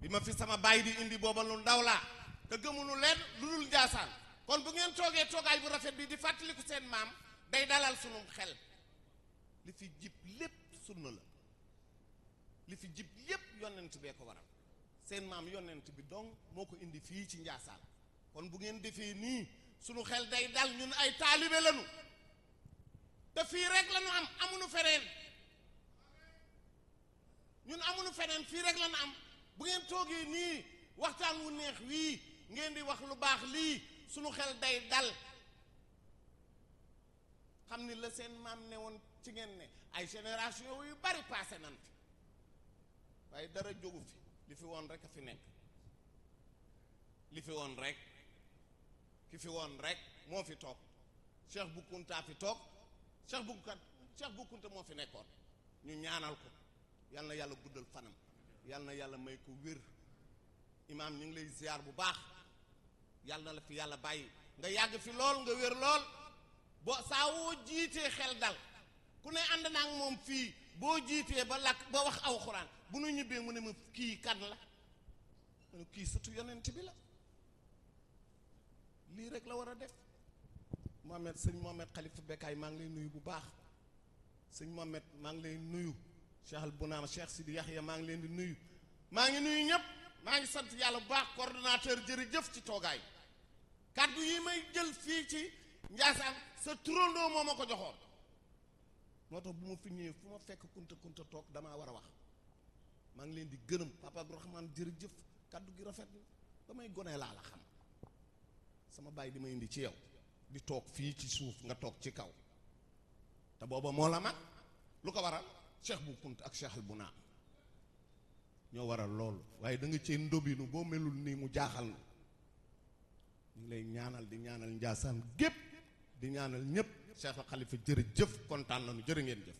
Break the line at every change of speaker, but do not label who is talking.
bi ma fi sama baay di indi booba lu ndaw laa te gëmunu leen lu dul Njaasaan kon bu ngeen toogee toogaay bu rafet bi di fàttaliku seen maam day dalal sunum xel li fi jib lépp sunna la li fi jib yépp yonent bee ko waral seen maam yonent bi donc moo ko indi fii ci Njaasaan kon bu ngeen defee nii sunu xel day dal ñun ay taalibe lañu te fii rek lañu am amuñu feneen ñun amuñu feneen fii rek lañu am bu ngeen toogee nii waxtaan wu neex wii ngeen di wax lu baax lii sunu xel day dal xam ni la seen maam ne woon ci ngeen ne ay génération yu bari passé nan fi waaye dara jógu fi li fi woon rek a fi nekk li fi woon rek ki fi woon rek moo fi toog Cheikh Bou Kounta fi toog Cheikh Bou Kounta moo fi nekkoon ñu ñaanal ko yal na yàlla guddal fanam yal na yàlla may ko wér imaam ñu ngi lay ziar bu baax yal na la fi yàlla bàyyi nga yàgg fi lool nga wér lool boo saa woo jiitee xel dal ku ne ànd naa ak moom fii boo jiitee ba lakk ba wax aw xuraan bu nu ñibbee mu ne ma kii kan la mu ne kii surtout yonent bi la lii rek la war a def Mohamed sëñ Mohamed Khalifa Beckaye maa ngi lay nuyu bu baax sëñ Mohamed maa ngi lay nuyu Cheikh al Bounama Cheikh Sidi Yaxya maa ngi leen di nuyu maa ngi nuyu ñëpp maa ngi sant yàlla bu baax coordonnateur jërëjëf ci toogaay kàddu yi may jël fii ci Njaasaan sa turandoo moo ma ko joxoon moo tax bu ma fi ñëwee fu ma fekk kunta toog damaa war a wax maa ngi leen di gërëm Papa Abdourahmane jërëjëf kàddu gi rafet na damay gone laa la xam sama baay di ma indi ci yow di toog fii ci suuf nga toog ci kaw te booba moo la mag lu ko waral Cheikh Bou Kounta ak Cheikh al Bounama ñoo waral loolu waaye da nga cee ndobinu boo melul nii mu jaaxal na ñu ngi lay ñaanal di ñaanal Njaasaan gépp di ñaanal ñëpp Cheikh al Khalifa jërëjëf kontaan nañu jërë ngeen jëf